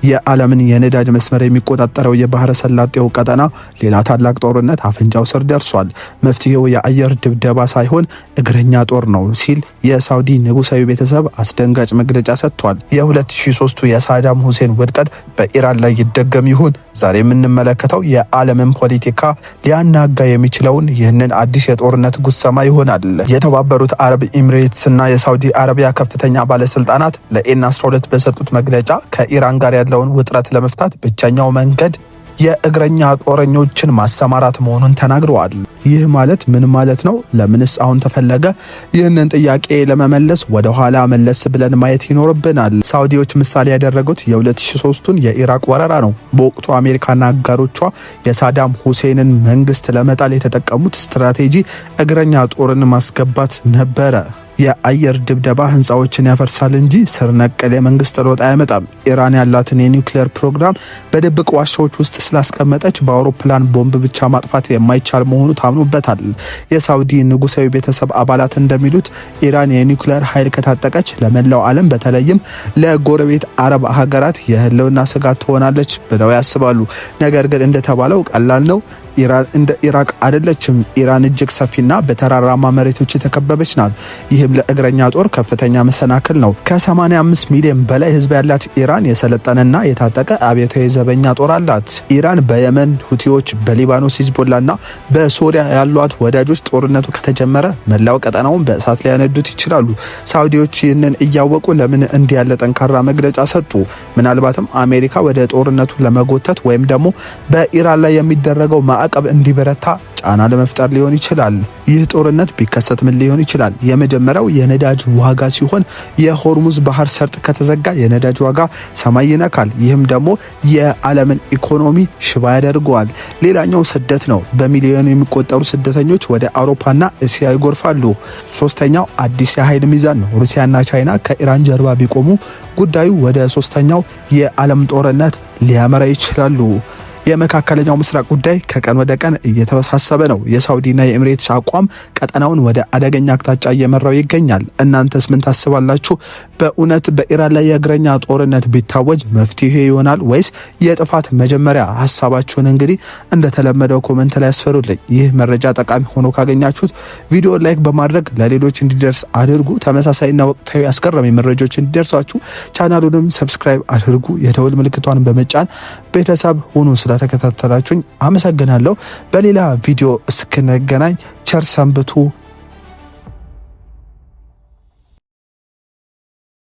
የዓለምን የነዳጅ መስመር የሚቆጣጠረው የባህረ ሰላጤው ቀጠና ሌላ ታላቅ ጦርነት አፍንጫው ስር ደርሷል። መፍትሄው የአየር ድብደባ ሳይሆን እግረኛ ጦር ነው ሲል የሳውዲ ንጉሳዊ ቤተሰብ አስደንጋጭ መግለጫ ሰጥቷል። የ2003ቱ የሳዳም ሁሴን ውድቀት በኢራን ላይ ይደገም ይሆን? ዛሬ የምንመለከተው የዓለምን ፖለቲካ ሊያናጋ የሚችለውን ይህንን አዲስ የጦርነት ጉሰማ ይሆናል። የተባበሩት አረብ ኤሚሬትስ እና የሳውዲ አረቢያ ከፍተኛ ባለስልጣናት ለኤን 12 በሰጡት መግለጫ ከኢራን ጋር ያለውን ውጥረት ለመፍታት ብቸኛው መንገድ የእግረኛ ጦረኞችን ማሰማራት መሆኑን ተናግረዋል። ይህ ማለት ምን ማለት ነው? ለምንስ አሁን ተፈለገ? ይህንን ጥያቄ ለመመለስ ወደ ኋላ መለስ ብለን ማየት ይኖርብናል። ሳውዲዎች ምሳሌ ያደረጉት የ2003ቱን የኢራቅ ወረራ ነው። በወቅቱ አሜሪካና አጋሮቿ የሳዳም ሁሴንን መንግስት ለመጣል የተጠቀሙት ስትራቴጂ እግረኛ ጦርን ማስገባት ነበረ። የአየር ድብደባ ህንፃዎችን ያፈርሳል እንጂ ስር ነቀል የመንግስት ለውጥ አያመጣም። ኢራን ያላትን የኒውክሌር ፕሮግራም በድብቅ ዋሻዎች ውስጥ ስላስቀመጠች በአውሮፕላን ቦምብ ብቻ ማጥፋት የማይቻል መሆኑ ታምኖበታል። የሳውዲ ንጉሳዊ ቤተሰብ አባላት እንደሚሉት ኢራን የኒውክሌር ኃይል ከታጠቀች ለመላው ዓለም በተለይም ለጎረቤት አረብ ሀገራት የህልውና ስጋት ትሆናለች ብለው ያስባሉ። ነገር ግን እንደተባለው ቀላል ነው? ኢራን እንደ ኢራቅ አይደለችም። ኢራን እጅግ ሰፊና በተራራማ መሬቶች የተከበበች ናት። ይህም ለእግረኛ ጦር ከፍተኛ መሰናክል ነው። ከ85 ሚሊዮን በላይ ህዝብ ያላት ኢራን የሰለጠነና የታጠቀ አብዮታዊ ዘበኛ ጦር አላት። ኢራን በየመን ሁቲዎች፣ በሊባኖስ ሂዝቦላና በሶሪያ ያሏት ወዳጆች ጦርነቱ ከተጀመረ መላው ቀጠናውን በእሳት ሊያነዱት ይችላሉ። ሳውዲዎች ይህንን እያወቁ ለምን እንዲህ ያለ ጠንካራ መግለጫ ሰጡ? ምናልባትም አሜሪካ ወደ ጦርነቱ ለመጎተት ወይም ደግሞ በኢራን ላይ የሚደረገው ማዕቀብ እንዲበረታ ጫና ለመፍጠር ሊሆን ይችላል። ይህ ጦርነት ቢከሰት ምን ሊሆን ይችላል? የመጀመሪያው የነዳጅ ዋጋ ሲሆን የሆርሙዝ ባህር ሰርጥ ከተዘጋ የነዳጅ ዋጋ ሰማይ ይነካል። ይህም ደግሞ የዓለምን ኢኮኖሚ ሽባ ያደርገዋል። ሌላኛው ስደት ነው። በሚሊዮን የሚቆጠሩ ስደተኞች ወደ አውሮፓና እስያ ይጎርፋሉ። ሶስተኛው አዲስ የኃይል ሚዛን ነው። ሩሲያና ቻይና ከኢራን ጀርባ ቢቆሙ ጉዳዩ ወደ ሶስተኛው የዓለም ጦርነት ሊያመራ ይችላሉ። የመካከለኛው ምስራቅ ጉዳይ ከቀን ወደ ቀን እየተወሳሰበ ነው። የሳውዲና የኤሚሬትስ አቋም ቀጠናውን ወደ አደገኛ አቅጣጫ እየመራው ይገኛል። እናንተስ ምን ታስባላችሁ? በእውነት በኢራን ላይ የእግረኛ ጦርነት ቢታወጅ መፍትሄ ይሆናል ወይስ የጥፋት መጀመሪያ? ሀሳባችሁን እንግዲህ እንደተለመደው comment ላይ ያስፈሩልኝ። ይህ መረጃ ጠቃሚ ሆኖ ካገኛችሁት ቪዲዮ like በማድረግ ለሌሎች እንዲደርስ አድርጉ። ተመሳሳይና ወቅታዊ አስገራሚ መረጃዎች እንዲደርሷችሁ ቻናሉንም subscribe አድርጉ። የደወል ምልክቷን በመጫን ቤተሰብ ሁኑ። ስለተከታተላችሁኝ አመሰግናለሁ። በሌላ ቪዲዮ እስክንገናኝ ቸር ሰንብቱ።